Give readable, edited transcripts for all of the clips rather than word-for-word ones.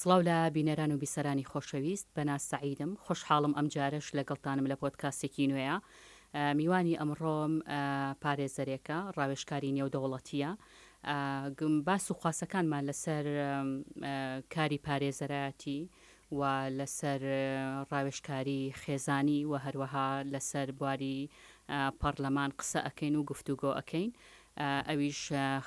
سڵاو لە بینەران و بیسەرانی خۆشەویست، بەناز سەعیدم، خۆشحاڵم ئەمجارەش لەگەڵتانم لە پۆدکاستێکی نوێیا. میوانی ئەمڕۆم پارێزەرێکە، ڕاوێژکاری نێودەوڵەتییە. باس و خواسەکانمان لەسەر کاری پارێزەرایەتی و لەسەر ڕاوێژکاری خێزانی و هەروەها لەسەر بواری پەڕلەمان قسە ئەکەین و گفتوگۆ ئەکەین. ئەویش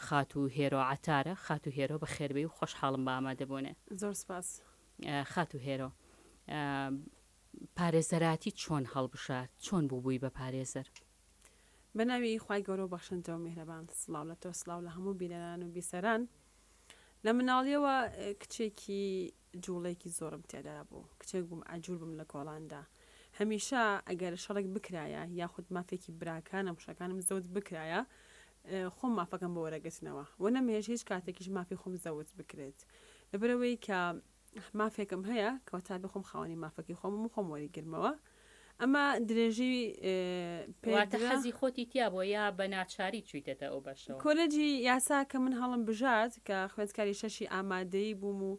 خاتوو هێرۆ عەتارە. خاتوو هێرۆ بەخێربێی و خۆشحاڵم بە ئامادەبوونێ. زۆر سپاس. خاتوو هێرۆ پارێزەراتی چۆن هەڵبژارد؟ چۆن بووبووی بە پارێزەر؟ بە ناوی خوای گەورە و بەخشندە و میهرەبان سڵاو لە تۆ سڵاو لە هەموو بینەران و بیسەران. لە مناڵیەوە کچێکی جوڵەیەکی زۆرم تێدا بوو کچێک بووم عەجول بووم لە کۆڵاندا هەمیشە ئەگەر شەڕێک بکرایە یاخود مافێکی براکانم خوشکەکانم زەوت بکرایە خۆم مافەکەم بۆ وەرەگرتنەوە و نەمهێشت هیچ کاتێکیش مافی خۆم زەوت بکرێت لەبەرئەوەی کە مافێکم هەیە کەواتە بێ خۆم خاوەنی مافەکەی خۆمم و خۆم وەریگرمەوە ئەمە درێژی واتە پێدرا. حەزی خۆتی تیا بووە یا بە ناچاری چوویتەتە ئەو بەشەوە؟ کۆلێجی یاسا کە من هەڵم بژارد کە خوێندکاری شەشی ئامادەیی بووم و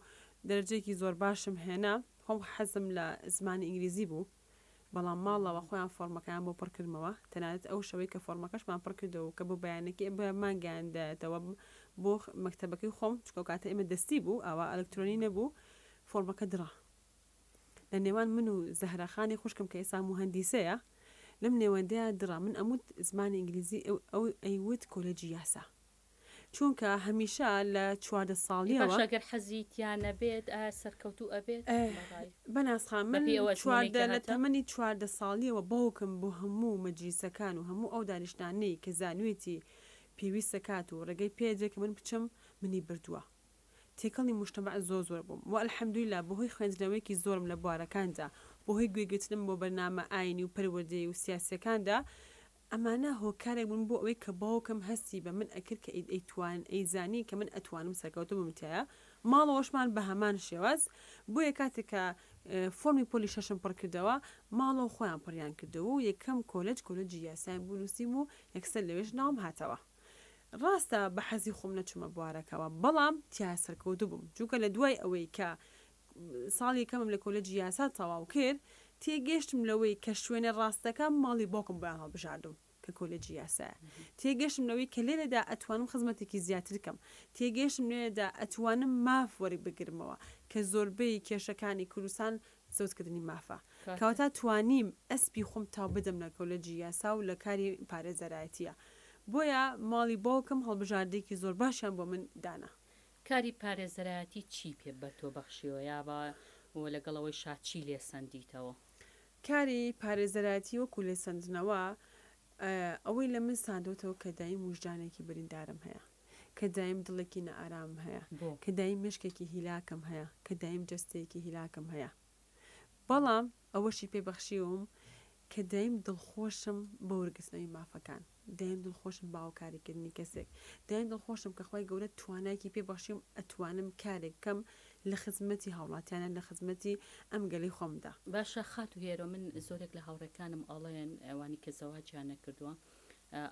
دەرەجەیەکی زۆر باشم هێنا خۆم حەزم لە زمانی ئینگلیزی بوو بەڵام ماڵەوە خۆیان فۆڕمەکەیان بۆ پڕ کردمەوە تەنانەت ئەو شەوەی کە فۆڕمەکەشمان پڕ کردەوە و کە بۆ بەیانەکەی بمانگەیاندایەتەوە بۆ مەکتەبەکەی خۆم چونکە ئەو کاتە ئێمە دەستی بوو ئاوا ئەلکترۆنی نەبوو فۆڕمەکە دڕا لە نێوان من و زەهرا خانی خوشکم کە ئێستا موهەندیسەیە لەم نێوەندەیا دڕا من ئەموت زمانی ئینگلیزی ئەو ئەیوت کۆلێجی یاسا چونکە هەمیشە لە 14 ساڵیەوە باشە گەر حەزی تیا نەبێت ئایا سەرکەوتوو ئەبێت؟ بەڕای بەناز خان من بەپێی ئەو ئەزموونەی 14 کە لە هەتە؟ تەمەنی 14 ساڵیەوە باوکم بۆ هەموو مەجلیسەکان و هەموو ئەو دانیشتانەی کە زانوێتی پێویستە کات و ڕێگەی پێ ئەدرێ کە من بچم منی بردووە تێکەڵی موجتەمەع زۆر زۆر بووم وە الحمدللە بەهۆی خوێندنەوەیەکی زۆرم لە بوارەکاندا بەهۆی گوێگرتنم بۆ بەرنامە ئاینی و پەروەردەیی و سیاسیەکاندا ئەمانە هۆکارێک بوون بۆ ئەوەی کە باوکم هەستی بە من ئەکرد کە ئەیتوان ئەیزانی کە من ئەتوانم سەرکەوتوو بم تیایا ماڵەوەشمان بە هەمان شێواز بۆیە کاتێک کە فۆرمی پۆلی شەشم پڕ کردەوە ماڵەوە خۆیان پڕیان کردەوە و یەکەم کۆلێج کۆلێجی یاسایم بوو نووسیم و یەکسەر لەوێش ناوم هاتەوە. ڕاستە بە حەزی خۆم نەچوومە بوارەکەوە بەڵام تیا سەرکەوتوو بووم چونکە لە دوای ئەوەی کە ساڵی یەکەمم لە کۆلێجی یاسا تەواو کرد تێگەشتم لەوەی کە شوێنە ڕاستەکە ماڵی باوکم بۆیان هەڵبژاردوم کە کۆلێجی یاسایە تێگەشتم لەوەی کە لێرەدا ئەتوانم خزمەتێکی زیاتر کەم تێگەشتم لێرەدا ئەتوانم ماف وەربگرمەوە کە زۆربەی کێشەکانی کوردستان زەوتکردنی مافە. کەواتە توانیم ئەسپی خۆم تاو بدەم لە کۆلێجی یاسا و لە کاری پارێزەرایەتیە. بۆیە ماڵی باوکم هەڵبژاردەیەکی زۆر باشیان بۆ من دانا. کاری پارێزەرایەتی چی پێ بە تۆ بەخشیوە یا بە و لەگەڵ ئەوەیشا چی لێ سەندیتەوە؟ کاری پارێزەرایەتی وەکو لێسەندنەوە ئەوەی لە من ساندۆتەوە کە دایم وژدانێکی بریندارم هەیە. کە دایم دڵێکی نائارامم هەیە، کە دایم مێشکێکی هیلاکم هەیە، کە دایم جەستەیەکی هیلاکم هەیە. بەڵام ئەوەشی پێ بەخشیوم کە دایم دڵخۆشم بە وەرگرتنەوەی مافەکان، دایم دڵخۆشم بە هاوکاریکردنی کەسێک، دایم دڵخۆشم کە خوای گەورە توانایەکی پێ بەخشیوم ئەتوانم کارێک بکەم لە خزمەتی هاوڵاتیانە، لە خزمەتی ئەم گەلەی خۆمدا. باشە خاتوو هێرۆ من زۆرێک لە هاوڕێکانم ئەڵێن ئەوانی کە زەواجیان نەکردووە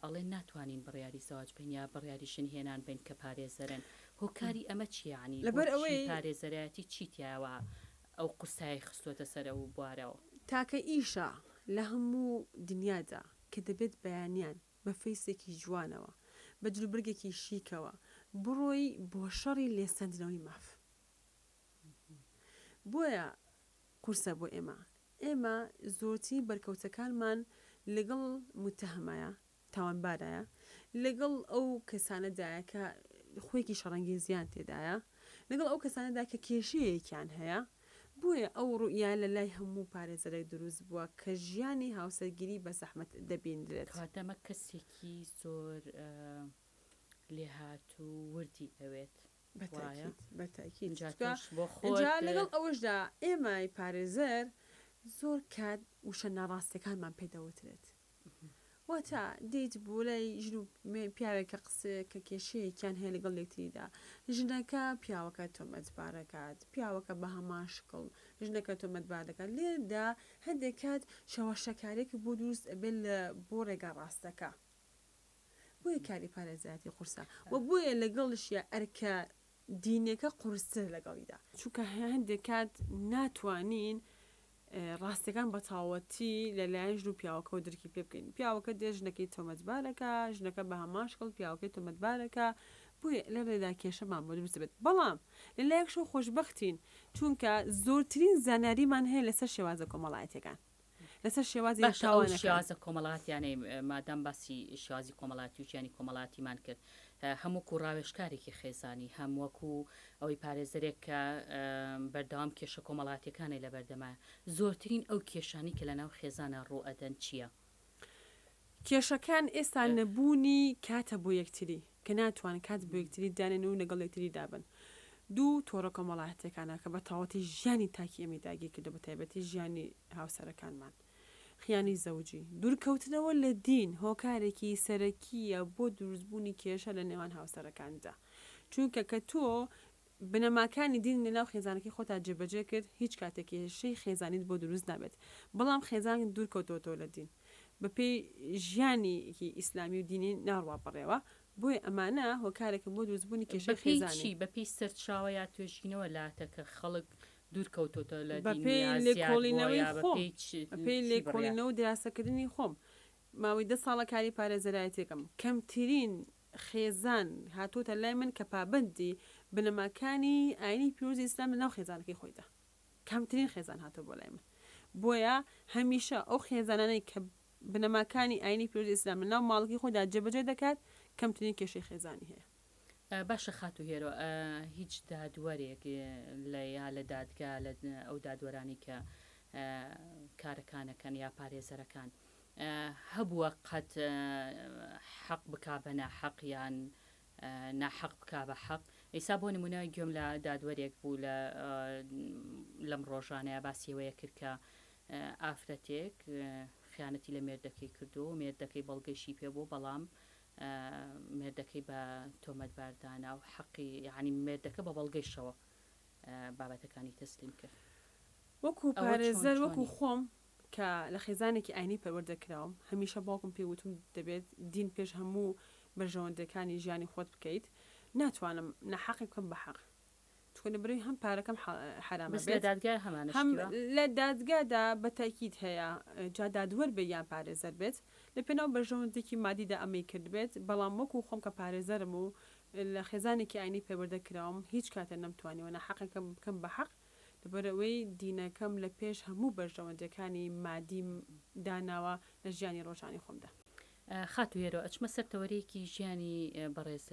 ئەڵێن ناتوانین بڕیاری زەواج بەین یا بڕیاری ژن هێنان بەین کە پارێزەرن هۆکاری ئەمە چیە یانی لەبەر بۆچی ئەوەی. پارێزەرایەتی چی تیایە وا ئەو قورسایەی خستۆتە سەر ئەو بوارەوە؟ تاکە ئیشە لە هەموو دنیادا کە دەبێت بەیانیان بە فەیسێکی جوانەوە بە جلوبەرگێکی شیکەوە بڕۆی بۆ شەڕی لێسەندنەوەی ماف بۆیە قورسە بۆ ئێمە. ئێمە زۆرترین بەرکەوتەکانمان لەگەڵ موتەهەمایە، تاوانبارایە، لەگەڵ ئەو کەسانەدایە کە خوویەکی شەڕەنگێزیان تێدایە، لەگەڵ ئەو کەسانەدا کە کێشەیەکیان هەیە. بۆیە ئەو ڕوئیا لە لای هەموو پارێزەرێک دروست بووە کە ژیانی هاوسەرگیری بە زەحمەت دەبینرێت. کەواتە ئەمە کەسێکی زۆر لێهاتوو و وردی ئەوێت. وایە؟ بەتاکید بەتاکید ئینجا چونکە تۆش بۆ ئینجا خۆت. لەگەڵ ئەوەشدا ئێمەی پارێزەر زۆر کات وشە ناڕاستەکانمان پێ دەوترێت واتە دێیت بۆ لای ژن و پیاوێک کە قسەیە کە کێشەیەکیان هەیە لەگەڵ یەکتریدا ژنەکە پیاوەکە تۆمەتبار دەکات پیاوەکە بە هەمان شکڵ ژنەکە تۆمەتبار دەکات لێرەدا هەندێک کات چەواشەکاریەک بۆ دروست ئەبێت لە بۆ ڕێگا ڕاستەکە بۆیە کاری پارێزەرایەتی قورسە و بۆیە لەگەڵشیا ئەرکە. دینەکە قورسترە لەگەڵیدا. چونکە هەندێک کات ناتوانین ڕاستیەکان بە تەواوەتی لە لایەن ژن و پیاوەکەوە درکی پێ بکەین. پیاوەکە دێت ژنەکەی تۆمەتبارەکە، ژنەکە بە هەمان شکڵ پیاوەکەی تۆمەتبارەکە، بۆیە لەرێدا کێشەمان بۆ دروست دەبێت. بەڵام لە لایەکشەوە خۆشبەختین، چونکە زۆرترین زانیاریمان هەیە لەسەر شێوازە کۆمەڵایەتیەکان. لەسەر شێوازی باشە ئەو تاوانەکان. شێوازە کۆمەڵاتیانەی مادام باسی شێوازی کۆمەڵاتی و ژیانی کۆمەڵاتیمان کرد هەم وەکو ڕاوێژکارێکی خێزانی هەم وەکو ئەوەی پارێزەرێک کە بەردەوام کێشە کۆمەڵاتیەکانی لەبەردەمایە زۆرترین ئەو کێشانەی کە لەناو خێزانا ڕوو ئەدەن چیە؟ کێشەکان ئێستا نەبوونی کاتە بۆ یەکتری کە ناتوانن کات بۆ یەکتری دانێن و لەگەڵ یەکتریدا بن. دوو، تۆڕە کۆمەڵایەتیەکانە کە بە تەواوەتی ژیانی تاکی ئێمەی داگیر کردوە بە تایبەتی ژیانی هاوسەرەکانمان. خیانەی زەوجی. دوورکەوتنەوە لە دین هۆکارێکی سەرەکییە بۆ دروستبوونی کێشە لە نێوان هاوسەرەکاندا. چونکە کە تۆ بنەماکانی دین لەناو خێزانەکەی خۆتا جێبەجێ کرد هیچ کاتێک کێشەی خێزانیت بۆ دروست نابێت بەڵام خێزان دوور کەوتۆتەوە لە دین بەپێی ژیانێکی ئیسلامی و دینی ناڕوا بەڕێوە بۆیە ئەمانە هۆکارێکن بۆ دروست بوونی کێشەی بەپێی خێزانی. چی؟ بەپێی سەرچاوە یا توێژینەوە لاتە کە خەڵک دوور کەوتۆتەوە لە دین بەپێی یا زیاد بووە لێکۆڵینەوەی یا خۆم بەپێی چ بەپێی چی بڕیار؟ لێکۆڵینەوە و دیراسەکردنی خۆم ماوەی دە ساڵە کاری پارێزەرایەتیەکەم کەمترین خێزان هاتووەتە لای من کە پابەندی بنەماکانی ئاینی پیرۆزی ئیسلام لەناو خێزانەکەی خۆیدا کەمترین خێزان هاتووە بۆ لای من بۆیە هەمیشە ئەو خێزانانەی کە بنەماکانی ئاینی پیرۆزی ئیسلام لەناو ماڵەکەی خۆیدا جێبەجێ دەکات کەمترین کێشەی خێزانی هەیە. باشە خاتوو هێرۆ هیچ دادوەرێک لە یا لە دادگا لە ئەو دادوەرانی کە کارەکانەکەن یا پارێزەرەکان هەبووە قەت حەق بکا بە ناحەق یان ناحەق بکا بە حەق؟ ئیسا بۆ نمونە گوێم لە دادوەرێک بوو لە لەم ڕۆژانەیە باسی ئەوەیە کرد کە ئافرەتێک خیانەتی لە مێردەکەی کردووە و مێردەکەی بەڵگەیشی پێ بوو بەڵام مێردەکەی بە تۆمەتبار دانا و حەقی یعنی مێردەکە بە بەڵگەیشەوە بابەتەکانی تەسلیم کرد. وەکو ئەوە چۆن پارێزەر وەکو چۆنی؟ خۆم کە لە خێزانێکی ئاینی پەروەردە کراوم، هەمیشە باوکم پێی وتوم دەبێت دین پێش هەموو بەرژەوەندیەکانی ژیانی خۆت بکەیت، ناتوانم ناحەقێک بکەم بە حەق، چونکە لەبەرئەوەی هەم پارەکەم حەرام بەس لە ئەبێت، دادگا هەمانە هەم شتی وا؟ لە دادگادا بە تەئکید هەیە جا دادوەر بێت یان پارێزەر بێت لە پێناو بەرژەوەندیەکی مادیدا ئەمەی کردبێت، بەڵام وەکو خۆم کە پارێزەرم و لە خێزانێکی ئاینی پەروەردە کراوم هیچ کاتێ نەمتوانیوە ناحەقێکم بکەم بە حەق، لەبەرئەوەی دینەکەم لە پێش هەموو بەرژەوەندیەکانی مادیم داناوە لە ژیانی ڕۆژانی خۆمدا. خاتوو هێرۆ ئەچمە سەر تەوەرەیەکی ژیانی بەڕێز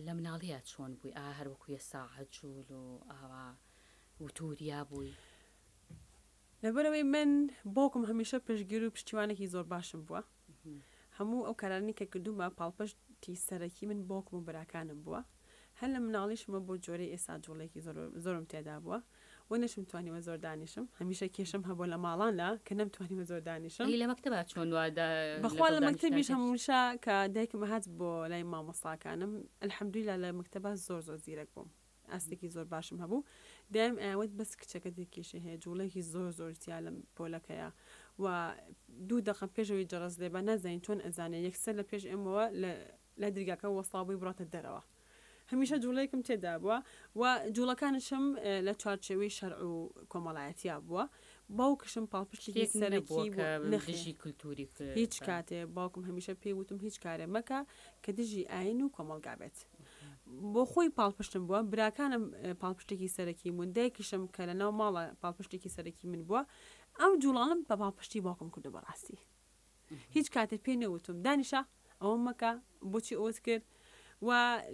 لە مناڵیا چۆن بووی ئا هەر وەکو ئێستا عەجول و ئاوا وتوریا بووی؟ لەبەرئەوەی من باوکم هەمیشە پشتگیر و پشتیوانێکی زۆر باشم بووە هەموو ئەو کارانەی کە کردوومە پاڵپشتی سەرەکی من باوکم و براکانم بووە هەر لە مناڵیشمەوە بۆ جۆرەی ئێستا جوڵەیەکی زۆر زۆرم تێدا بووە و نەشمتوانیوە زۆر دانیشم هەمیشە کێشەم هەبووە لە ماڵاندا کە نەمتوانیوە زۆر دانیشم. ئەی لە مەکتەبا چۆن وا دا بەخوا لەگەڵ لە مەکتەبیش دانیشتنەکەت؟ هەمووشە کە دایکم ئەهات بۆ لای مامۆستاکانم الحمدللە لە مەکتەبا زۆر زۆر زیرەک بووم ئاستێکی زۆر باشم هەبوو دایم ئەیانوت بەس کچەکەت یەک کێشەی هەیە جوڵەیەکی زۆر زۆر تیا لە پۆلەکەیە و دوو دەقە پێش ئەوەی جەڕەس لێبا نازانین چۆن ئەزانێ یەکسەر لە پێش ئێمەوە لە لای درگاکە وەستابووی بڕاتە دەرەوە هەمیشە جوڵەیەکم تێدا بووە و جوڵەکانشم لە چوارچێوەی شەرع و کۆمەڵایەتیا بووە باوکشم پاڵپشتێکی شتێک نەبووە سەرەکی کە بوو نەخێر دژی کلتوری هیچ بە کاتێ باوکم هەمیشە پێی وتم هیچ کارێ مەکە کە دژی ئاین و کۆمەڵگا بێت بۆ خۆی پاڵپشتم بووە براکانم پاڵپشتێکی سەرەکی بوون دایکیشم کە لە ناو ماڵە پاڵپشتێکی سەرەکی من بووە ئەم جوڵانم بە پاڵپشتی باوکم کردو بەڕاستی هیچ کاتێ پێی نەوتوم دانیشە ئەوە مەکە بۆچی ئەوت کرد و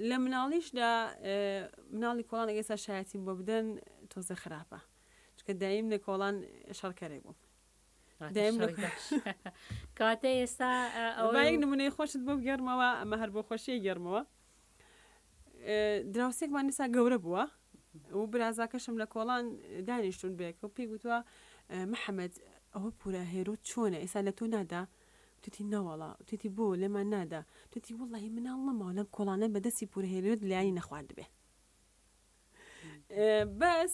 لە مناڵیشدا مناڵی کۆڵان ئەگەر ئێستا شایەتیم بۆ بدەن تۆزێ خراپە چونکە دایم لە کۆڵان شەڕکەرێک بووم دایم لە کاتە ئێستا با یەک نمونەی خۆشت بۆ بگێڕمەوە ئەمە هەر بۆ خۆشیە گێڕمەوە دراوسێکمان ئێستا گەورە بووە و برازاکەشم لە کۆڵان دانیشتون بێکە و پێی گوتووە محەممەد ئەوە پورە هێرۆ چۆنە ئێستا لە تۆ نادا توتی نەوەڵا توتی بۆ لێمان نادا توتی وەڵی مناڵ نەماوە لەم کۆڵانە بەدەستی پورە هێرۆت لیانی نەخواردبێ بەس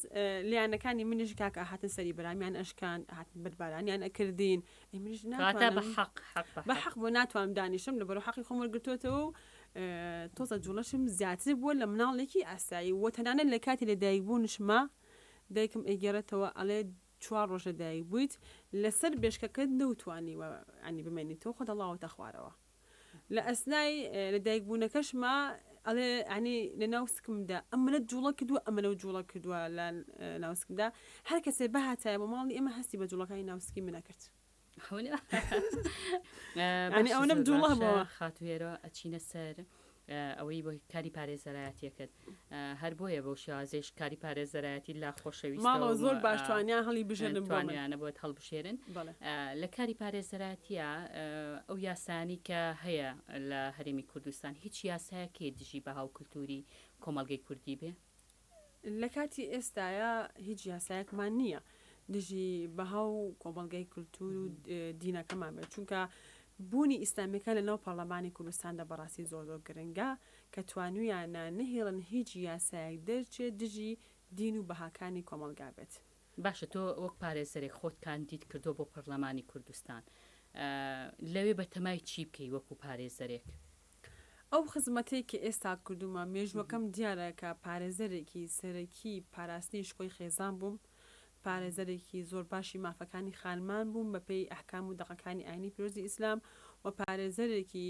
لیانەکانی منیش کاکە هاتن سەری برامیان ئەشکان هاتن بەربارانیان ئەکردین ئەی منیش کاتە بە ناتوانم حەق حەق بە بە حەق حەق بۆ ناتوانم دانیشم لەبەرو حەقی خۆم وەرگرتووەتەوە و. تۆزە جوڵەشم زیاتر بووە لە مناڵێکی ئاسایی و تەنانەت لە کاتی لە دایک بوونشما دایکم ئەیگێڕێتەوە ئەڵێ چوار ڕۆژ لە دایک بوویت لەسەر بێشکەکەت نەوتوانیوە ینی بمێنیتەوە خۆت هەڵاوەتە خوارەوە لە ئەسنای لە دایک بوونەکەشما ئەڵێ ینی لە ناو سکمدا ئەمنە جوڵە کردووە ئەمە لەو جوڵە کردووە لە ناو سکمدا هەر کەسێ بهاتایە بۆ ماڵی ئێمە هەستی بە جوڵەکانی ناو سکی منە کرد. یانی ئەونەم جوڵە بۆوە. خاتوو هێرۆ ئەچینە سەر ئەوەی بۆ کاری پارێزەرایەتیەکەت هەر بۆیە بەو شێوازەیش کاری پارێزەرایەتی لا خۆشەویستە ماڵەوە زۆر باش توانیان هەڵی بژێرن بۆ من. توانیانە بۆت هەڵبژێرن لە کاری پارێزەرایەتیە ئەو یاسایانەی کە هەیە لە هەرێمی کوردستان هیچ یاسایەک هەیە دژی بەها و کلتوری کۆمەڵگەی کوردی بێ؟ لە کاتی ئێستایا هیچ یاسایەکمان نییە دژی بەها و کۆمەڵگەی کولتوور و دینەکەمان بێت چونکە بوونی ئیسلامیەکان لە ناو پەرلەمانی کوردستاندا بەڕاستی زۆر زۆر گرنگە کە توانویانە نەهێڵن هیچ یاسایەک دەرچێت دژی دین و بەهاکانی کۆمەڵگا بێت. باشە تۆ وەک پارێزەرێک خۆت کاندید کردووە بۆ پەرلەمانی کوردستان لەوێ بەتەمای چی بکەی وەکو پارێزەرێک؟ ئەو خزمەتەی کە ئێستا کردوومە، مێژووەکەم دیارە کە پارێزەرێکی سەرەکی پاراستنی شکۆی خێزان بووم، پارێزەرێکی زۆر باشی مافەکانی خانمان بووم بەپێی ئەحکام و دەقەکانی ئاینی پیرۆزی ئیسلام و پارێزەرێکی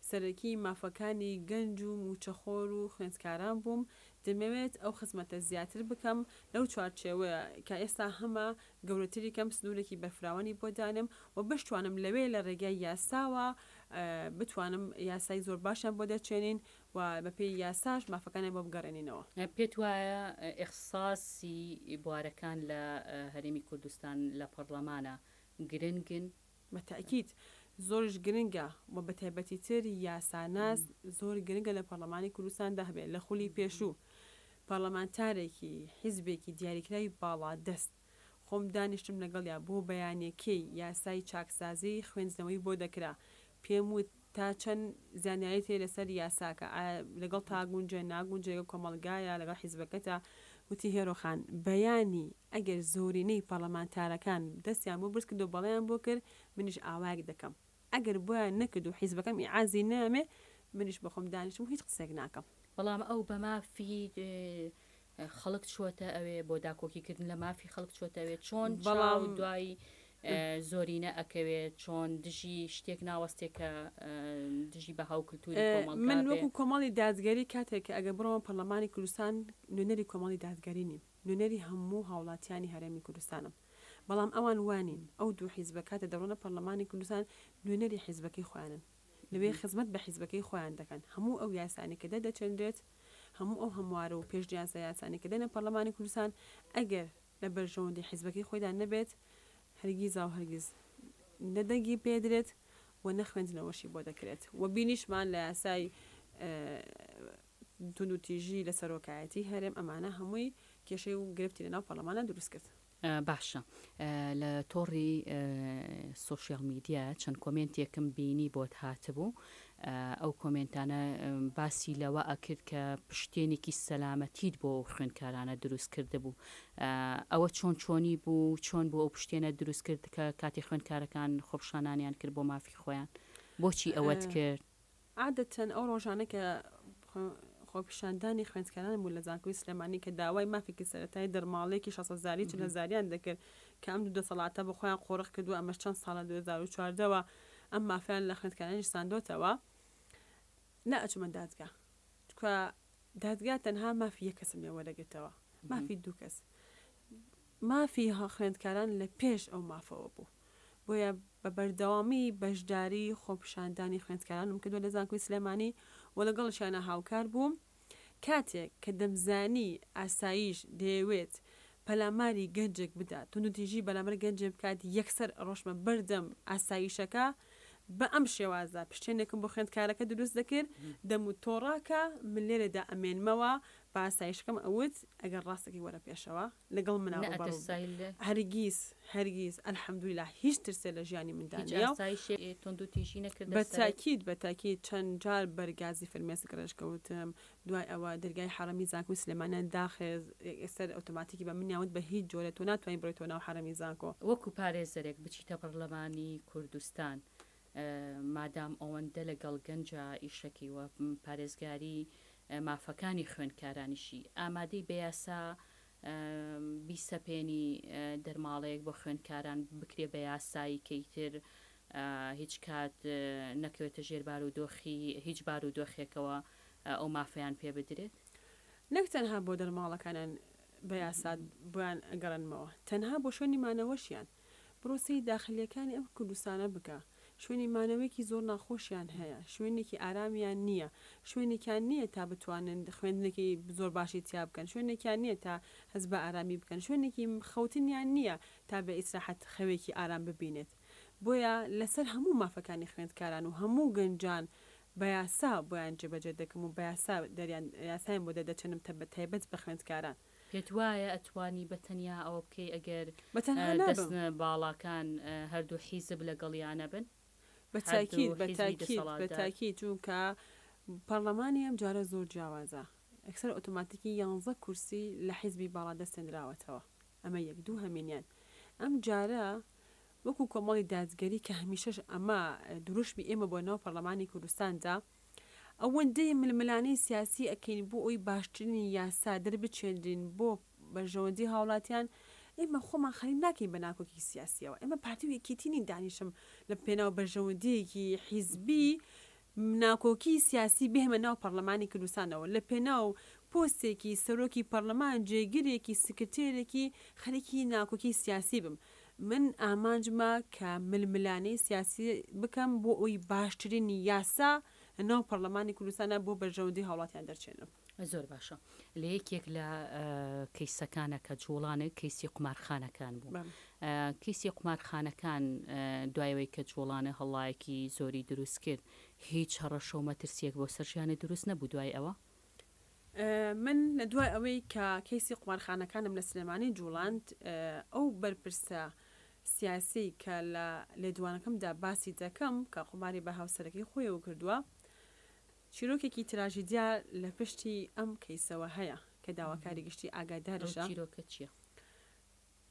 سەرەکی مافەکانی گەنج و مووچەخۆر و خوێندکاران بووم، دەمەوێت ئەو خزمەتە زیاتر بکەم لەو چوارچێوەیە کە ئێستا هەمە گەورەتری کەم سنوورێکی بەرفراوانی بۆ دانێم و بشتوانم لەوێ لە ڕێگای یاساوە بتوانم یاسای زۆر باشیان بۆ دەرچێنین و بەپێی یاساش مافەکانیان بۆ بگەڕێنینەوە. پێت وایە ئیخساسی بوارەکان لە هەرێمی کوردستان لە پەڕڵەمانا گرنگن؟ بە تەئکید زۆریش گرنگە و بە تایبەتیتر یاساناس زۆر گرنگە لە پەڕڵەمانی کوردستاندا هەبێت، لە خولی پێشوو پەڕڵەمانتارێکی حیزبێکی دیاریکراوی باڵادەست خۆم دانیشتم لەگەڵیا بۆ بەیانەکەی یاسای چاکسازی خوێندنەوەی بۆ دەکرا پێم وت تا چەند زانیاریت هەیە لەسەر یاساکە ئایا لەگەڵتا گونجێ ناگونجێ لەگەڵ کۆمەڵگایە لەگەڵ حیزبەکەتە وتی هێرۆ خان بەیانی ئەگەر زۆرینەی پەڕلەمانتارەکان دەستیان بۆ برز کردو بەڵێیان بۆ کرد منیش ئاوایەک دەکەم ئەگەر بۆیان نەکرد و حیزبەکەم ئیعازی نامێ منیش بەخۆم دانیشم و هیچ قسەیەک ناکەم. بەڵام ئەو بە مافی خەڵک چووەتە ئەوێ بۆ داکۆکی کردن لە مافی خەڵک چووەتە ئەوێ چۆن چاو دوای زۆرینە ئەکەوێ چۆن دژی شتێک ناوەستێ کە دژی بەها و کلتوری کۆمەڵگا من وەکو کۆمەڵی دادگەری کاتێک کە ئەگەر بڕۆمە پەرلەمانی کوردستان نوێنەری کۆمەڵی دادگەری نیم نوێنەری هەموو هاوڵاتیانی هەرێمی کوردستانم بەڵام ئەوان وانین ئەو دوو حیزبە کاتێ دەڕۆنە پەرلەمانی کوردستان نوێنەری حیزبەکەی خۆیانن لەوێ خزمەت بە حیزبەکەی خۆیان دەکەن هەموو ئەو یاسانەی کە دەردەچێنرێت هەموو ئەو هەموارە و پێشنیازە یاسانەی کە دێنە پەرلەمانی کوردستان ئەگەر لە بەرژەوەندی حیزبەکەی خۆیدا نەبێت هەرگیزاو هەرگیز نە دەنگی پێدرێت و نە خوێندنەوەشی بۆ دەکرێت و بینیشمان لە یاسای توندوتیژی لە سەرۆکایەتی هەرێم ئەمانە هەمووی کێشەی و گرفتی لەناو پەرلەمانە دروست کرد. باشە لە تۆڕی سۆشیال میدیا چەند کۆمێنتێکم بینی بۆت هاتبوو ئەو کۆمێنتانە باسی لەوە ئەکرد کە پشتێنێکی سەلامەتیت بۆ ئەو خوێندکارانە دروست کردبوو ئەوە چۆن چۆنی بوو چۆن بۆ ئەو پشتێنە دروست کرد کە کاتی خوێندکارەکان خۆپشانانیان کرد بۆ مافی خۆیان بۆچی ئەوەت کرد؟ عادەتەن ئەو ڕۆژانە کە خۆپیشاندانی خوێندکاران بوو لە زانکۆی سلێمانی کە داوای مافێکی سەرەتایی دەرماڵەیەکی 6 هەزاری 40 هەزاریان دەکرد کە ئەم دوو دەسەڵاتە بە خۆیان قۆرخ کردووە ئەمەش چەند ساڵە 2014 وە ئەم مافەیان لە خوێندکارانیش ساندۆتەوە نەئەچوومە دادگا چونکە دادگا تەنها مافی یەک کەسم لێ وەرەگرتەوە مافی دوو کەس مافی خوێندکاران لە پێش ئەو مافەوە بوو بۆیە بە بەردەوامی بەشداری خۆپیشاندانی خوێندکارانم کردووە لە زانکۆی سلێمانی و لەگەڵیشیانا هاوکار بووم. کاتێک کە دەمزانی ئاسایش دەیەوێت پەلاماری گەنجێک بدات، توندوتیژی بەرامبەر گەنجێک بکات، یەکسەر ئەڕۆشتمە بەردەم ئاسایشەکە بە ئەم شێوازە پشتێنێکم بۆ خوێندکارەکە دروست دەکرد، دەموت تۆ ڕاکە من لێرەدا ئەمێنمەوە، بە ئاسایشەکەم ئەوت ئەگەر ڕاست دەکەی وەرە پێشەوە. لەگەڵ منا ڕووبەڕوو نەئەترسای لە. هەرگیز هەرگیز الحمدللە هیچ ترسێ لە ژیانی مندا هیچ نییە و. ئاسایشێ توندوتیژی نەکردە بە سەرت؟ تاکید بە تاکید چەند جار بەر گازی فرمێسک ڕێژ کەوتم دوای ئەوە دەرگای حەڕەمی زانکۆی سلێمانیان داخست یەکسەر ئۆتۆماتیکی بە منیان وت بە هیچ جۆرێ تۆ ناتوانی بڕۆیتەوە ناو حەڕەمی زانکۆ. وەکو پارێزەرێک بچیتە پەڕلەمانی کوردستان. مادام ئەوەندە لەگەڵ گەنجا ئیشەکەی و پارێزگاری مافەکانی خوێندکارانیشی ئامادەی بە یاسا بیسەپێنی دەرماڵەیەک بۆ خوێندکاران بکرێ بە یاسایی کە ئیتر هیچ کات نەکەوێتە ژێر بارودۆخی هیچ بارودۆخێکەوە ئەو مافەیان پێ بدرێت؟ نەک تەنها بۆ دەرماڵەکانیان بە یاسا بۆیان ئەگەڕێنمەوە، تەنها بۆ شوێنی مانەوەشیان. بڕۆ سەیری داخلیەکانی ئەم کوردستانە بکە، شوێنی مانەوەیەکی زۆر ناخۆشیان هەیە، شوێنێکی ئارامیان نییە، شوێنێکیان نییە تا بتوانن خوێندنێکی زۆر باشی تیا بکەن، شوێنێکیان نییە تا هەست بە ئارامی بکەن، شوێنێکی خەوتنیان نییە تا بە ئیسراحەت خەوێکی ئارام ببینێت. بۆیە لەسەر هەموو مافەکانی خوێندکاران و هەموو گەنجان بە یاسا بۆیان جێبەجێ دەکەم و بە یاسا دەریان یاسایان بۆ دەردەچێنم تە بە تایبەت بە خوێندکاران. پێت وایە ئەتوانی بە تەنیا ئەوە بکەی ئەگەر بە تەنها نابم. دەست باڵاکان هەردوو حیزب لەگەڵیا نەبن؟ بە تاکید هەردوو بە حیزبی تاکید بە دەسەڵاتدار. تاکید چونکە پەڕلەمانی ئەم جارە زۆر جیاوازە یەکسەر ئۆتۆماتیکی یانزە کورسی لە حیزبی باڵادەست سەندراوەتەوە ئەمە یەک دووهەمینیان ئەم جارە وەکو کۆمەڵی دادگەری کە هەمیشەش ئەمە دروشمی ئێمە بۆ ناو پەڕلەمانی کوردستاندا ئەوەندەی ململانێی سیاسی ئەکەین بۆ ئەوی باشترین یاسا دەربچێنرین بۆ بەرژەوەندی هاوڵاتیان ئێمە خۆمان خەریک ناکەین بە ناکۆکی سیاسیەوە ئێمە پارتی و یەکێتی نین دانیشم لە پێناو بەرژەوەندیەکی حیزبی ناکۆکی سیاسی بهێمە ناو پەڕلەمانی کوردستانەوە لە پێناو پۆستێکی سەرۆکی پەڕلەمان جێگرێکی سکرتێرێکی خەریکی ناکۆکی سیاسی بم من ئامانجمە کە ململانێی سیاسی بکەم بۆ ئەوەی باشترین یاسا لە ناو پەڕلەمانی کوردستانا بۆ بەرژەوەندی هاوڵاتیان دەرچێنم. زۆر باشە لە یەکێک لە کەیسەکانە کە جوڵانێک کەیسی قومارخانەکان بوو کەیسی قومارخانەکان دوای ئەوەی کە جوڵانە هەڵڵایەکی زۆری دروست کرد هیچ هەڕەشە و مەترسیەک بۆ سەر ژیانت دروست نەبوو دوای ئەوە؟ من لە دوای ئەوەی کە کەیسی قومارخانەکانم لە سلێمانی جوڵاند ئەو بەرپرسە سیاسیەی کە لە لێدوانەکەمدا باسی دەکەم کە قوماری بە هاوسەرەکەی خۆیەوە کردووە چیرۆکێکی تراژیدیا لە پشتی ئەم کەیسەوە هەیە کە داواکاری گشتی ئەو ئاگادارشە. چیرۆکە چیە؟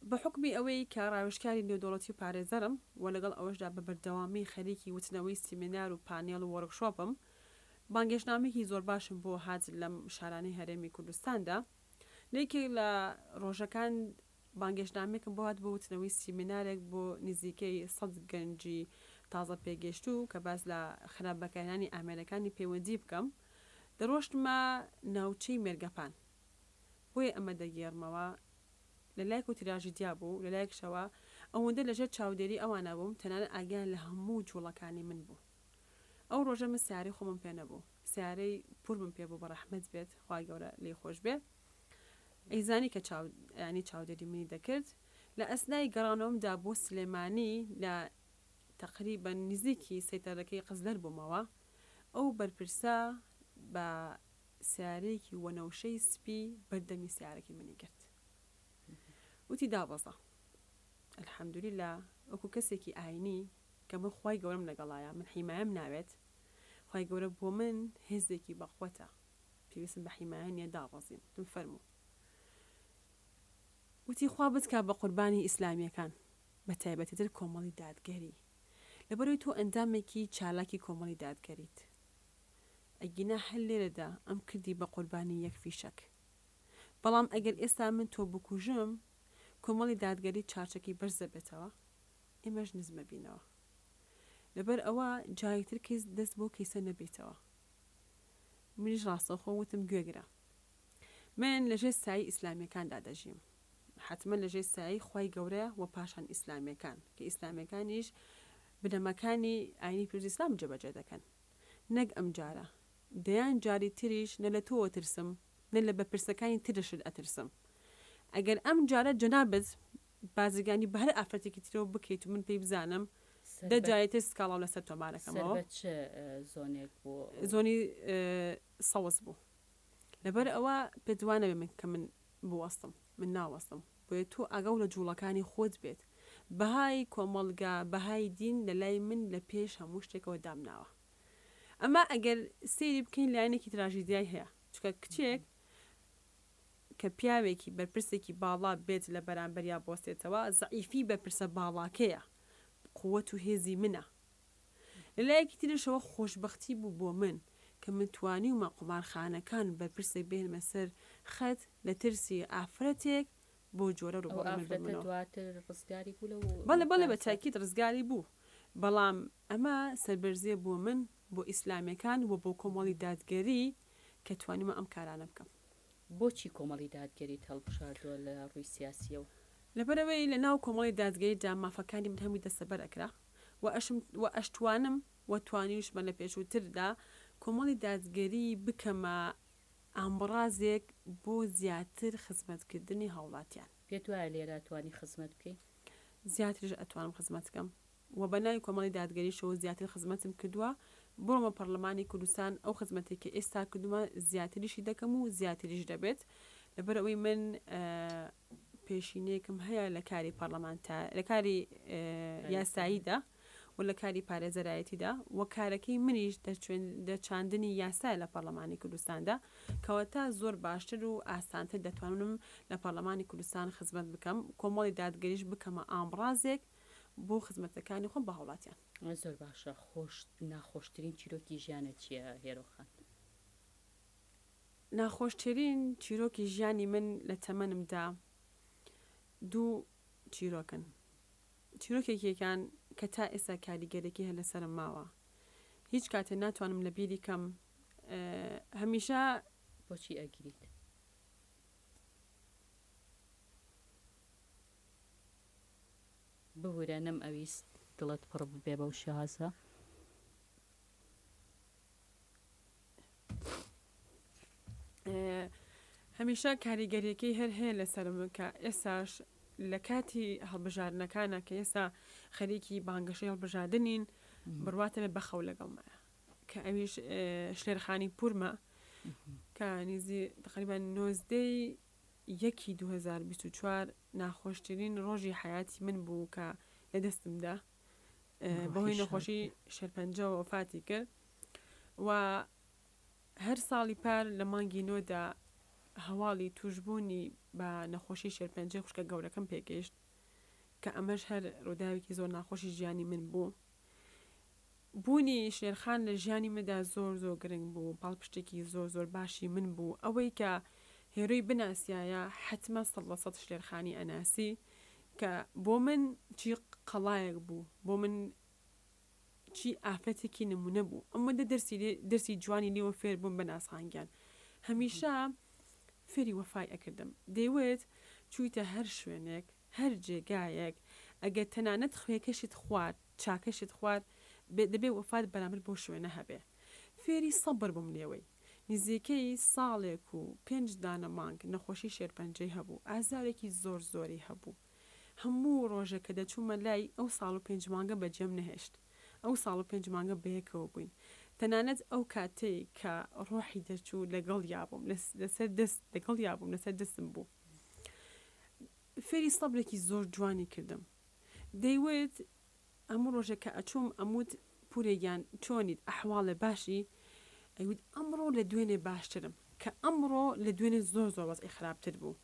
بە حوکمی ئەوەی کە ڕاوێژکاری نێودەوڵەتی و پارێزەرم و لەگەڵ ئەوەشدا بە بەردەوامی خەریکی وتنەوەی سیمینار و پانێڵ و وۆرکشۆپم، بانگێشتنامەیەکی زۆر باشم بۆ هات لەم شارانەی هەرێمی کوردستاندا. لە یەکێک لە ڕۆژەکان بانگێشتنامەیەکم بۆ هات بۆ وتنەوەی سیمینارێک بۆ نزیکەی سەد گەنجی تازە پێگەیشتوو کە باس لە خراپ بەکارهێنانی ئامێرەکانی پەیوەندی بکەم. دەڕۆشتمە ناوچەی مێرگەپان. بۆیە ئەمە دەگێڕمەوە، لە لایەک و تراژیدیا بوو، لە لایەکشەوە ئەوەندە لە ژێر چاودێری ئەوانا بووم، تەنانەت ئاگایان لە هەموو جووڵەکانی من بوو. ئەو ڕۆژە من سەیارەی خۆمم پێ نەبوو، سەیارەی پوورمم پێ بوو بە ڕەحمەت بێت، خوای گەورە لێی خۆش بێ. ئەیزانی کە چاو یانی چاودێری منی دەکرد. لە ئەسنای گەڕانەوەمدا بۆ سلێمانی لە تەقریبەن نزیکی سەیتەرەکەی قزلەر بوومەوە، ئەو بەرپرسە بە سەیارەیەکی وەنەوشەی سپی بەر دەمی سەیارەکەی منی گرت وتی دابەزە الحمدللە وەکو کەسێکی ئاینی کە من خوای گەورەم لەگەڵایە من حیمایەم ناوێت خوای گەورە بۆ من هێزێکی بەقوەتە پێویستم بە حیمایە نیە دابەزیم وتم فەرموو وتی خوا بتکا بە قوربانی ئیسلامیەکان بە تایبەتیتر کۆمەڵی دادگەری لەبەرئەوەی تۆ ئەندامێکی چالاکی کۆمەڵی دادگەریت ئەگینا هەر لێرەدا ئەم کردی بە قوربانی یەک فیشەک. بەڵام ئەگەر ئێستا من تۆ بکوژم، کۆمەڵی دادگەری چارچەکی بەرز دەبێتەوە، ئێمەش نزمەبینەوە. لەبەر ئەوە جارێکتر کەس دەست بەو کەیسە نەبەیتەوە. منیش ڕاستەوخۆ وتم گوێگرە. من لە ژێر سایەی ئیسلامیەکاندا دەژیم. حەتمەن لە ژێر سایەی خوای گەورە و پاشان ئیسلامیەکان، کە ئیسلامیەکانیش بنەماکانی ئاینی پیرۆزی ئیسلام جێبەجێ دەکەن. نەک ئەم جارە، دەیان جاری تریش نە لە تۆ ئەترسم، نە لە بەرپرسەکانی ترشت ئەترسم. ئەگەر ئەم جارە جەنابت بازرگانی بە هەر ئافرەتێکی ترەوە بکەیت و من پێی بزانم، سەر دە بە جاری تر سکاڵاو لەسەر سەر تۆمارەکەمەوە. بە چ زۆنێک بوو ئەو؟ زۆنی سەوز بوو. لەبەر ئەوە پێت وا نەبێ من کە من بوەستم، من ناوەستم. بۆیە تۆ ئاگاو لە جوڵەکانی خۆت بێت. بەهای کۆمەڵگا، بەهای دین لە لای من لە پێش هەموو شتێکەوە دامناوە. ئەمە ئەگەر سەیری بکەین لایەنێکی تراژیدیای هەیە. چونکە کچێک کە پیاوێکی بەرپرسێکی باڵا بێت لە بەرامبەریا بوەستێتەوە، زەعیفی بەرپرسە باڵاکەیە، قوت و هێزی منە. لە لایەکی تریشەوە خۆشبەختی بوو بۆ من کە من توانیومە قومارخانەکان بەرپرسێک بهێنمە سەر خەت لە ترسی ئافرەتێک بەو جۆرە ئەو ڕووبەڕووی من ئافرەتە ببنەوە. دواتر ڕزگاری بوو لەو بەڵێ بەڵێ بە کارەساتە؟ تاکید ڕزگاری بوو بەڵام ئەمە سەربەرزیە بۆ من بۆ ئیسلامیەکان و بۆ کۆمەڵی دادگەری کە توانیومە ئەم کارانە بکەم. بۆچی کۆمەڵی دادگەریت هەڵبژاردووە لە ڕووی سیاسیەوە؟ لەبەرئەوەی لە ناو کۆمەڵی دادگەریدا مافەکانی من هەمووی دەستەبەر ئەکرا و ئەشم و ئەشتوانم و توانیوشمە لە پێشووتردا کۆمەڵی دادگەری بکەمە ئامڕازێک بۆ زیاتر خزمەتکردنی هاوڵاتیان. پێت وایە لێرە ئەتوانی خزمەت بکەی؟ زیاتریش ئەتوانم خزمەت بکەم و بە ناوی کۆمەڵی دادگەریشەوە زیاتر خزمەتم کردووە، بڕۆمە پەڕلەمانی کوردستان ئەو خزمەتەی کە ئێستا کردوومە زیاتریشی دەکەم و زیاتریش دەبێت، لەبەرئەوەی من پێشینەیەکم هەیە لە کاری پەڕلەمانتا لە کاری یاساییدا و لە کاری پارێزەرایەتیدا و کارەکەی منیش دەرچاندنی یاسایە لە پەڕلەمانی کوردستاندا، کەواتە زۆر باشتر و ئاسانتر دەتوانم لە پەڕلەمانی کوردستان خزمەت بکەم، کۆمەڵی دادگەریش بکەمە ئامڕازێک بۆ خزمەتەکانی خۆم بە هاوڵاتیان. زۆر باشە خۆش ناخۆشترین چیرۆکی ژیانت چیە هێرۆ خان؟ ناخۆشترین چیرۆکی ژیانی من لە تەمەنمدا دوو چیرۆکن چیرۆکێکێکیان کە تا ئێستا کاریگەرێکی هەر لەسەرم ماوە هیچ کاتێ ناتوانم لە بیری کەم هەمیشە. بۆچی ئەگریت؟ ببورە نەم ئەویست دڵت پڕ ببێ بەو شێوازە. هەمیشە کاریگەریەکەی هەر هەیە لەسەرم کە ئێستاش لە کاتی هەڵبژاردنەکانە کە ئێستا خەریکی بانگەشەی هەڵبژاردنین بڕواتە بێ بەخەو لەگەڵمایە کە ئەویش شلێرخانی پورمە کە نیزی تقریبا نۆزدەی یەکی 2024 ناخۆشترین ڕۆژی حیاتی من بوو کە لە دەستمدا بەهۆی نەخۆشی شێرپەنجەوە وەفاتی کرد و هەر ساڵی پار لە مانگی نۆدا هەواڵی تووشبوونی بە نەخۆشی شێرپەنجەی خوشکە گەورەکەم پێگەیشت کە ئەمەش هەر ڕووداوێکی زۆر ناخۆشی ژیانی من بوو. بوونی شێرخان لە ژیانی مندا زۆر زۆر گرنگ بوو، پاڵپشتێکی زۆر زۆر باشی من بوو. ئەوەی کە هێرۆی بناسیایە حەتمەن 100% شلێرخانی ئەناسی کە بۆ من چی قەڵایەک بوو، بۆ من چی ئافرەتێکی نمونە بوو ئەوەندە دەرسی لێ دەرسی جوانی لێوە فێر بووم بەناز خان گیان هەمیشە فێری وەفای ئەکردم دەیوت چوویتە هەر شوێنێک هەر جێگایەک ئەگەر تەنانەت خوێکەشت خوارد چاکەشت خوارد دەبێ وەفات بەرامبەر بەو شوێنە هەبێ فێری سەبر بووم لێوەی نزیکەی ساڵێک و پێنج دانە مانگ نەخۆشی شێرپەنجەی هەبوو ئازارێکی زۆر زۆری هەبوو هەموو ڕۆژێک کە دەچوومە لای، ئەو ساڵ و پێنج مانگە بەجێم نەهێشت. ئەو ساڵ و پێنج مانگە بەیەکەوە بووین. تەنانەت ئەو کاتەی کە ڕۆحی دەرچوو لەگەڵیا بووم، لەسەر دەست لەگەڵیا بووم، لەسەر دەستم بوو. فێری سەبرێکی زۆر جوانی کردم. دەیوت هەموو ڕۆژێک کە ئەچووم ئەموت پورێ گیان چۆنیت ئەحواڵێ باشی؟ ئەیوت ئەمڕۆ لە دوێنێ باشترم کە ئەمڕۆ لە دوێنێ زۆر زۆر وەزعی خراپتر بوو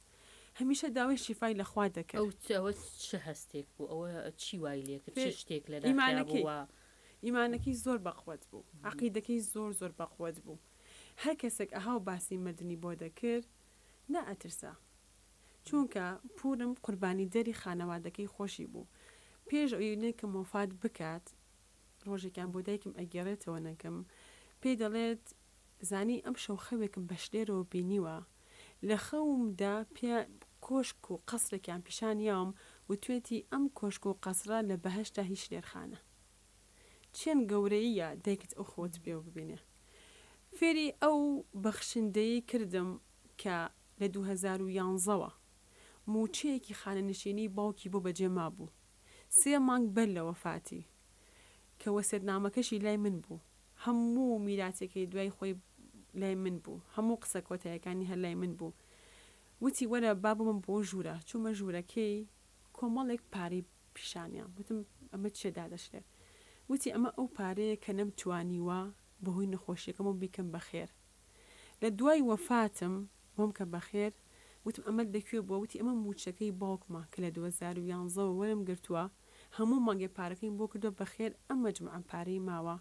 هەمیشە داوای شیفای لە خوا دەکرد. ئەو ئەوە چ هەستێک بوو ئەوە چی وای لێ کرد چ شتێک لە ناخیا بوو ئیمانەکەی وا ئیمانەکەی زۆر بەقوەت بوو عەقیدەکەی زۆر زۆر بەقوەت بوو هەر کەسێک ئەها و باسی مردنی بۆ دەکرد نەئەترسا چونکە پورم قوربانیدەری خانەوادەکەی خۆشی بوو پێش ئەوەی نەنکم وەفات بکات ڕۆژێکیان بۆ دایکم ئەگێڕێتەوە نەنکم پێی دەڵێت زانی ئەمشەو خەوێکم بە شلێرەوە بینیوە لە خەومدا پێ کۆشک و قەسرێکیان پیشان یاوم وتوێتی ئەم کۆشک و قەسرە لە بەهەشتا هی شلێرخانە چێن گەورەییە دایکت ئەو خەوەت پێوە ببینێ فێری ئەو بەخشندەیی کردم کە لە 2011 وە مووچەیەکی خانەنشینی باوکی بۆ بەجێ مابوو سێ مانگ بەر لە وەفاتی کە وەسێتنامەکەشی لای من بوو هەموو میراتێکەی دوای خۆی لای من بوو هەموو قسە کۆتایەکانی هەر لای من بوو وتی وەرە با ببم بۆ ژوورە چوومە ژوورەکەی کۆمەڵێک پارەی پیشانیام وتم ئەمە چیە دادە شلێر وتی ئەمە ئەو پارەیە کە نەمتوانیوە بەهۆی نەخۆشیەکەمەوە بیکەم بە خێر لە دوای وەفاتم بۆم کە بەخێر، وتم ئەمە لە کوێ بووە؟ وتی ئەمە مووچەکەی باوکمە کە لە 2011 وە وەرم گرتووە، هەموو مانگێ پارەکەیم بۆ کردوە بەخێر ئەم مەجموعەم پارەی ماوە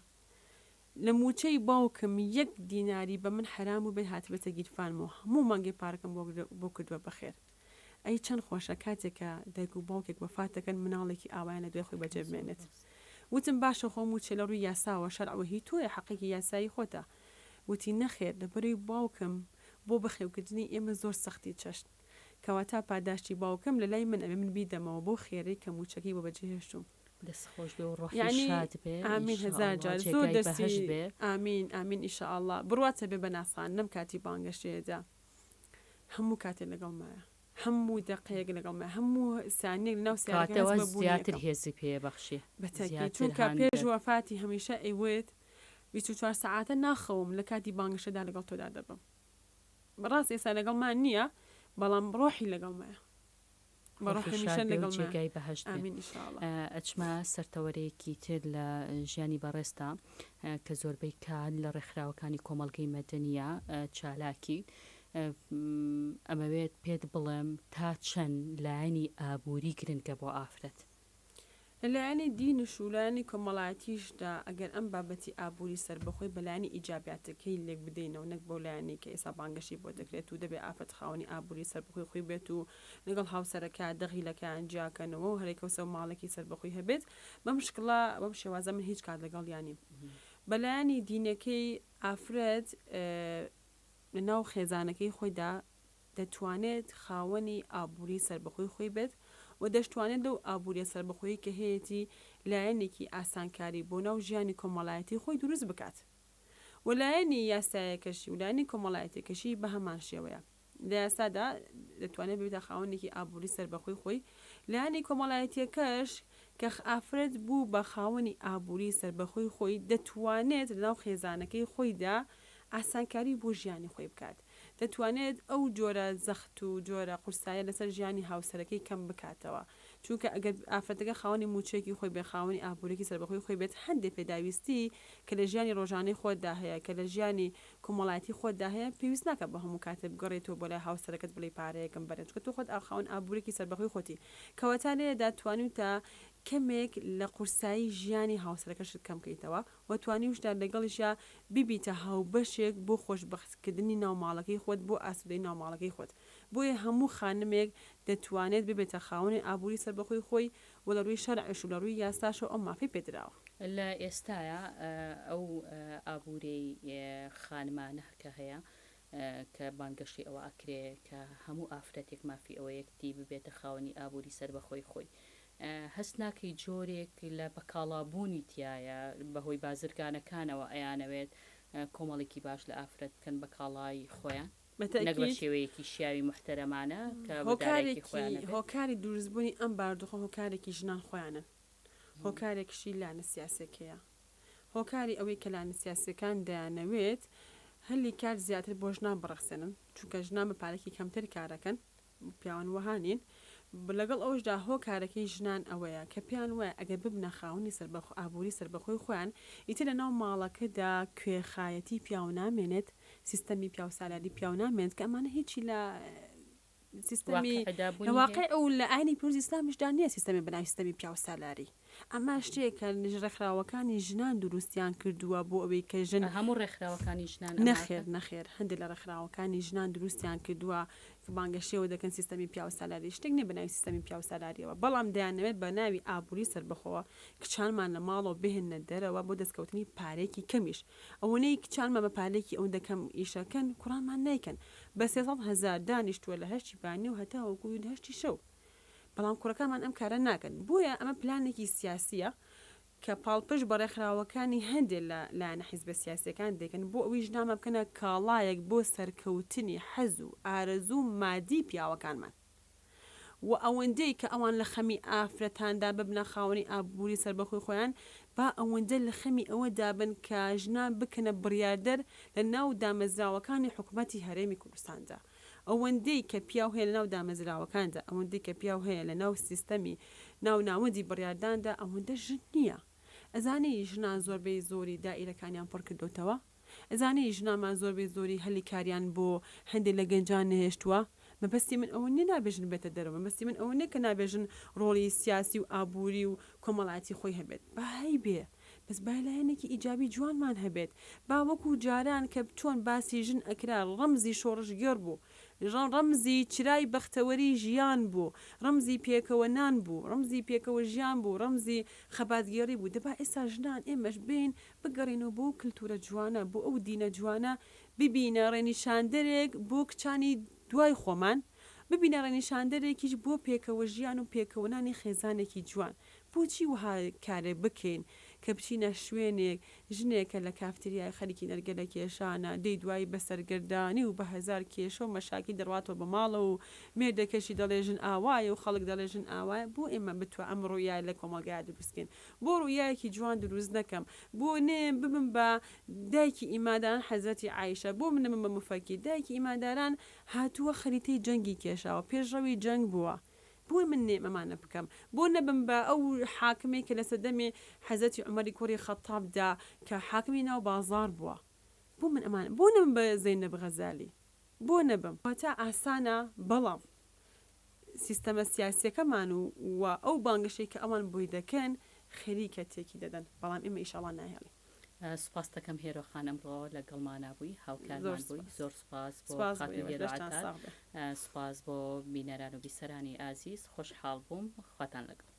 لە موچەی باوکم یەک دیناری بە من حەرام بوبێت هاتبێتە گیرفانمەوە هەموو مانگێ پارەکەم بۆ کردوە بەخێر ئەی چەند خۆشە کاتێک کە دایک و باوکێک وەفات دەکەن مناڵێکی ئاوایان لە دوای خۆی بەجێ بمێنێت وتم باشە خۆ موچە لە ڕووی یاساوە شەرعەوە هی تۆیە حەقێکی یاسایی خۆتە وتی نەخێر لەبەرەی باوکم بۆ بەخێوکردنی ئێمە زۆر سەختی چەشت کەواتە پاداشتی باوکم لەلای من ئەبێ من بیدەمەوە بەو خێرەی کە موچەکەی بۆ بەجێهێشتووم. دەست خۆش بێ و ڕۆحی یەعنی شاد بێ ئامین هەزار ئینشاءاللە جار زۆر جێگای دەستی بەهەشت بێ. ئامین ئامین ئیشاءاللە بڕوات هەبێ بە ناساندنم کاتی بانگەشەیەدا هەموو کاتێ لەگەڵمایە هەموو دەقەیەک لەگەڵمایە هەموو سانیەک لەناو سەیارەکە کەواتە هەست ئەوە بە بوونی زیاتر ئەکەم. هێزی پێ بەخشی بە تەئکید زیاتر چونکە هان پێش دەر. وەفاتی هەمیشە ئەیوت 24 سەعاتە ناخەوم لە کاتی بانگەشەدا لەگەڵ تۆدا دەبم. ڕاست ئێستا لەگەڵمان نییە بەڵام ڕۆحی لەگەڵمایە. بە ڕۆحی ڕۆحی شاد هەمیشە بێ و لەگەڵمایە. جێگای بەهەشت بێ. ئامین ان شاء اللە. ئەچمە سەر تەوەرەیەکی تر لە ژیانی بەڕێزتا کە زۆربەی کات لە ڕێکخراوەکانی کۆمەڵگەی مەدەنییە چالاکیت ئەمەوێت پێت بڵێم تا چەند لایەنی ئابووری گرنگە بۆ ئافرەت؟ لە لایەنی دینش و لایەنی کۆمەڵایەتیشدا ئەگەر ئەم بابەتی ئابووری سەربەخۆی بە لایەنی ئیجابیاتەکەی لێک بدەینەوە نەک بەو لایەنەی کە ئێستا بانگەشەی بۆ دەکرێت و دەبێ ئافرەت خاوەنی ئابووری سەربەخۆی خۆی بێت و لەگەڵ هاوسەرەکە دەغیلەکەیان جیاکەنەوە و هەرێکەوسە و ماڵێکی سەربەخۆی هەبێت بەم شکڵە بەم شێوازە من هیچ کات لەگەڵیان نیم بە لایەنی دینەکەی ئافرەت لە ناو خێزانەکەی خۆیدا دەتوانێت خاوەنی ئابووری سەربەخۆی خۆی بێت و دەشتوانێت لەو ئابووریە سەربەخۆیەی کە هەیەتی لایەنێکی ئاسانکاری بۆ ناو ژیانی کۆمەڵایەتی خۆی دروست بکات و لایەنی یاسایەکەشی و لایەنی کۆمەڵایەتیەکەشی بەهەمان شێوەیە لە یاسادا دەتوانێت ببێتە خاوەنێکی ئابووری سەربەخۆی خۆی لایەنی کۆمەڵایەتیەکەش کە ئافرەت بوو بە خاوەنی ئابووری سەربەخۆی خۆی دەتوانێت لەناو خێزانەکەی خۆیدا ئاسانکاری بۆ ژیانی خۆی بکات دەتوانێت ئەو جۆرە زەخت و جۆرە قورسایە لەسەر ژیانی هاوسەرەکەی کەم بکاتەوە، چونکە ئەگەر ئافرەتەکە خاوەنی مووچەیەکی خۆی بێت، خاوەنی ئابووریەکی سەربەخۆی خۆی بێت، هەندێ پێداویستی کە لە ژیانی ڕۆژانەی خۆتدا هەیە، کە لە ژیانی کۆمەڵایەتی خۆتدا هەیە، پێویست ناکات بۆ هەموو کاتێ بگەڕێیتەوە بۆ لای هاوسەرەکەت بڵێی پارەیەکم بەرێ، چونکە تۆ خۆت خاوەن ئابووریەکی سەربەخۆی خۆتی، کەواتە لێرەدا توانیوتە کەمێک لە قورسایی ژیانی هاوسەرەکەشت کەم کەیتەوە. و توانیوشتە لەگەڵیشیا ببیتە هاوبەشێک بۆ خۆشبەخت کردنی ناو ماڵەکەی خۆت بۆ ئاسودەی ناو ماڵەکەی خۆت بۆیە هەموو خانمێک دەتوانێت ببێتە خاوەنی ئابوری سەربەخۆی خۆی و لە ڕووی شەرعش و لە ڕووی یاساشەوە ئەو مافەی پێدراوە. لە ئێستایا ئەو ئابورەی خانمانە کە هەیە کە بانگەشەی ئەوە ئەکرێ کە هەموو ئافرەتێک مافی ئەوەیەکتی ببێتە خاوەنی ئابوری سەربەخۆی خۆی هەست ناکەی جۆرێک لە بەکاڵا بوونی تیایە بەهۆی بازرگانەکانەوە ئەیانەوێت کۆمەڵێکی باش لە ئافرەت بکەن بە کاڵای خۆیان نەک بە بەتەئکید شێوەیەکی شیاوی موحتەرەمانە کە بە دارایەکی هۆکارێکی خۆیان نەبێت. هۆکاری دروستبوونی ئەم بارودۆخە هۆکارێکی ژنان خۆیانن هۆکارێکشی لایەنە سیاسیەکەیە هۆکاری ئەوەی کە لایەنە سیاسیەکان دەیانەوێت هەلی کار زیاتر بۆ ژنان بڕەخسێنن چونکە ژنان بە پارەکی کەمتر کارەکەن پیاوان وەها نین، لەگەڵ ئەوەشدا هۆکارەکەی ژنان ئەوەیە کە پێیان وایە ئەگەر ببنە خاوەنی سەربەخۆ ئابووری سەربەخۆی خۆیان ئیتر لەناو ماڵەکەدا کوێخایەتی پیاو نامێنێت، سیستەمی پیاوسالاری پیاو نامێنێت کە ئەمانە هیچی لە سیستەمی واقعدا لە بوونی هەیە؟ واقع و لە ئاینی پیرۆزی ئیسلامیشدا نییە سیستەمی بەناوی سیستەمی پیاوسالاری. ئەمە شتێکە ڕێکخراوەکانی ژنان دروستیان کردووە بۆ ئەوەی کە ژن. هەموو ڕێکخراوەکانی ژنان ئەمە نەخێر ئەکەن؟ نەخێر هەندێک لە ڕێکخراوەکانی ژنان دروستیان کردووە کە بانگەشەیەوە دەکەن سیستەمی پیاوسالاری شتێک نییە بە ناوی سیستەمی پیاوسالاریەوە بەڵام دەیانەوێت بە ناوی ئابووری سەربەخۆوە کچانمان لە ماڵەوە بهێننە دەرەوە بۆ دەستکەوتنی پارەیەکی کەمیش ئەوەنەی کچانمان بە پارەیەکی ئەوەندە کەم ئیشەکەن کوڕانمان نایکەن بە 300 هەزار دانیشتووە لە هەشتی بانی و هەتاوەکو هەشتی شەو بەڵام کوڕەکانمان ئەم کارە ناکەن، بۆیە ئەمە پلانێکی سیاسییە کە پاڵپشت بە ڕێکخراوەکانی هەندێ لە لایەنە حیزبە سیاسییەکان دەیکەن بۆ ئەوەی ژنانمان بکەنە کاڵایەک بۆ سەرکەوتنی حەز و ئارەزوو مادیی پیاوەکانمان و ئەوەندەی کە ئەوان لە خەمی ئافرەتاندا ببنە خاوەنی ئابووری سەربەخۆی خۆیان با ئەوەندە لە خەمی ئەوەدا بن کە ژنان بکەنە بڕیاردەر لە ناو دامەزراوەکانی حکومەتی هەرێمی کوردستاندا. ئەوەندەی کە پیاو هەیە لەناو دامەزراوەکاندا، ئەوەندەی کە پیاو هەیە لەناو سیستەمی ناو ناوەندی بڕیارداندا، ئەوەندە ژن نییە. ئەزانی ژنان زۆربەی زۆری دائیرەکانیان پڕ کردۆتەوە؟ ئەزانی ژنانمان زۆربەی زۆری هەلی کاریان بۆ هەندێ لە گەنجان نەهێشتووە؟ مەبەستی من ئەوە نیە نابێ ژن بێتە دەرەوە، مەبەستی من ئەوە نیە کە نابێ ژن ڕۆڵی سیاسی و ئابووری و کۆمەڵایەتی خۆی هەبێت، با هەیبێ، بەس با لایەنێکی ئیجابی جوانمان هەبێت، با وەکو جاران کە چۆن باسی ژن ئەکرا ڕەمزی شۆڕشگێڕ بوو، ڕەمزی چرای بەختەوەری ژیان بوو، ڕەمزی پێکەوە نان بوو، ڕەمزی پێکەوە ژیان بوو، ڕەمزی خەباتگێڕی بوو، دەبا ئێستا ژنان ئێمەش بێین بگەڕێینەوە بۆ ئەو کلتورە جوانە، بۆ ئەو دینە جوانە، ببینە ڕێنیشاندەرێک بۆ کچانی دوای خۆمان، ببینە ڕێنیشاندەرێکیش بۆ پێکەوە ژیان و پێکەوەنانی خێزانێکی جوان. بۆچی وەها کارێک بکەین کە بچینە شوێنێک ژنێک کە لە کافتریای خەریکی نەرگەلە کێشانە دێی دوایی بە سەرگەردانی و بە هەزار کێشە و مەشاکیل دەڕواتەوە بە ماڵەوە و مێردەکەشی دەڵێ ژن ئاوایە و خەڵک دەڵێ ژن ئاوایە بۆ ئێمە بتوا ئەم ڕوئیایە لە کۆمەڵگایا دروست کەین بۆ ڕوئیایەکی جوان دروست نەکەم بۆ نەیەم ببم بە دایکی ئیمانداران حەزرەتی عایشە بۆ من نەبم بە موفەکیر دایکی ئیمانداران هاتووە خەریتەی جەنگی کێشاوە پێشڕەوی جەنگ بووە بۆ من نەیەم ئەمانە بکەم بۆ نەبم بە ئەو حاکمەی کە لە سەردەمی حەزرەتی عومەری کوڕی خەتابدا کە حاکمی ناو بازاڕ بووە بۆ من ئەمانە بۆ نەبم بە زەینەب غەزالی بۆ نەبم واتە ئاسانە بەڵام سیستەمە سیاسیەکەمان و و ئەو بانگەشەی کە ئەوان بۆی دەکەن خەریکە تێکی دەدەن بەڵام ئێمە ئیشەڵا ناهێڵین. سوپاست دەکەم هێرۆ خان ئەمڕۆ لەگەڵمانا بووی زۆر هاوکارمان بووی سوپاس. زۆر سوپاس بۆ سوپاس بۆ خاتوو ئێوەش هێرۆ لەشتان عەتار ساغ بێ. سوپاس بۆ بینەران و بیسەرانی ئازیز خۆشحاڵ بووم خواتان لەگەڵ.